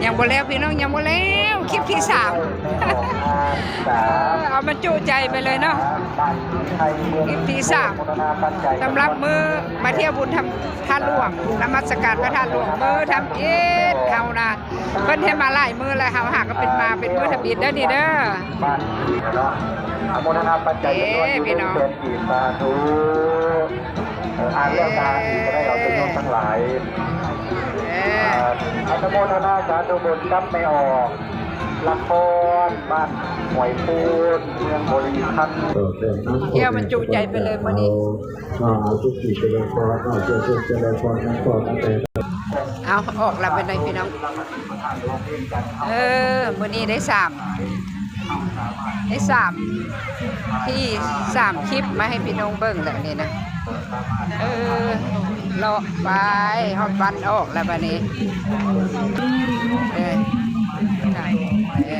ຍັງບໍ່ແລ້ວພີ່ນ້ອງ ຍັງບໍ່ແລ້ວ ຄລິບທີສາມ ເອົາມັນຈຸໃຈໄປເລີຍເນາະ ຄລິບທີສາມ ສຳລັບມື້ມາທ່ຽວບຸນທຳ ທາດຫຼວງ ນະມັດສະການພະທາດຫຼວງ ມື້ທຳອິດເຮົານະ ເພິ່ນເຮັດມາຫຼາຍມື້ແລ້ວ ເຮົາຫາກໍເປັນມາເປັນມື້ທຳອິດເດີນີ້ເດີ ອະໂມທະນາປັດໄຈຈຳນວນໜຶ່ງແສນກີບ ສາທຸ ເອີ ອ່ານແລ້ວກະອ່ານອີກກໍໄດ້ ເອົາໂຍມທັງຫຼາຍ ເອີ ອະນຸໂມທະນາສາທຸບຸນກັບແມ່ອອກ ລະຄອນ ບ້ານຫ້ວຍປູນ ເມືອງບໍລິຄັນ ທ່ຽວມັນຈຸໃຈໄປເລີຍມື້ນີ້ ມະຫາສຸຂິ ຈະເລີນພອນ ເອົາ ອອກແລ້ວໄປໃດພີ່ນ້ອງ ເອີ ມື້ນີ້ໄດ້ສາມ ໄດ້ສາມທີ່ ສາມຄລິບມາໃຫ້ພີ່ນ້ອງເບິ່ງແລ້ວນີ້ນະ ເອີ ເລາະໄປຮອດວັນອອກແລ້ວບາດນີ້ ເອີ ເອີ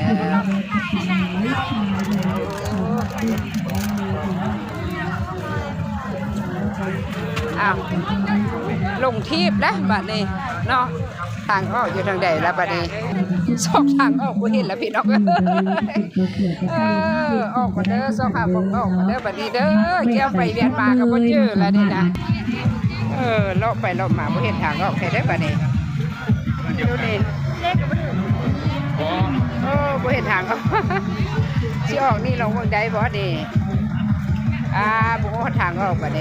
ອ້າວ ຫຼົງທີບແລ້ວບາດນີ້ເນາະ ທາງອອກຢູ່ທາງໃດລະບາດນີ້ ຊອກທາງອອກບໍ່ເຫັນລະພີ່ນ້ອງເອີຍ ເອີ ອອກກ່ອນເດີ ຊອກຫາໝ່ອງອອກກ່ອນເດີບາດນີ້ເດີ ແກ່ວໄປວຽນມາກໍບໍ່ເຈີລະນີ້ນະ ເອີ ເລາະໄປເລາະມາບໍ່ເຫັນທາງອອກແທ້ເດີບາດນີ້ ຢູ່ນີ້ ໂອ້ ບໍ່ເຫັນທາງອອກ ຊິອອກນີ້ລອງເບິ່ງໄດ້ບໍ່ນີ້ ອ່າ ບໍ່ຮູ້ທາງອອກບາດນີ້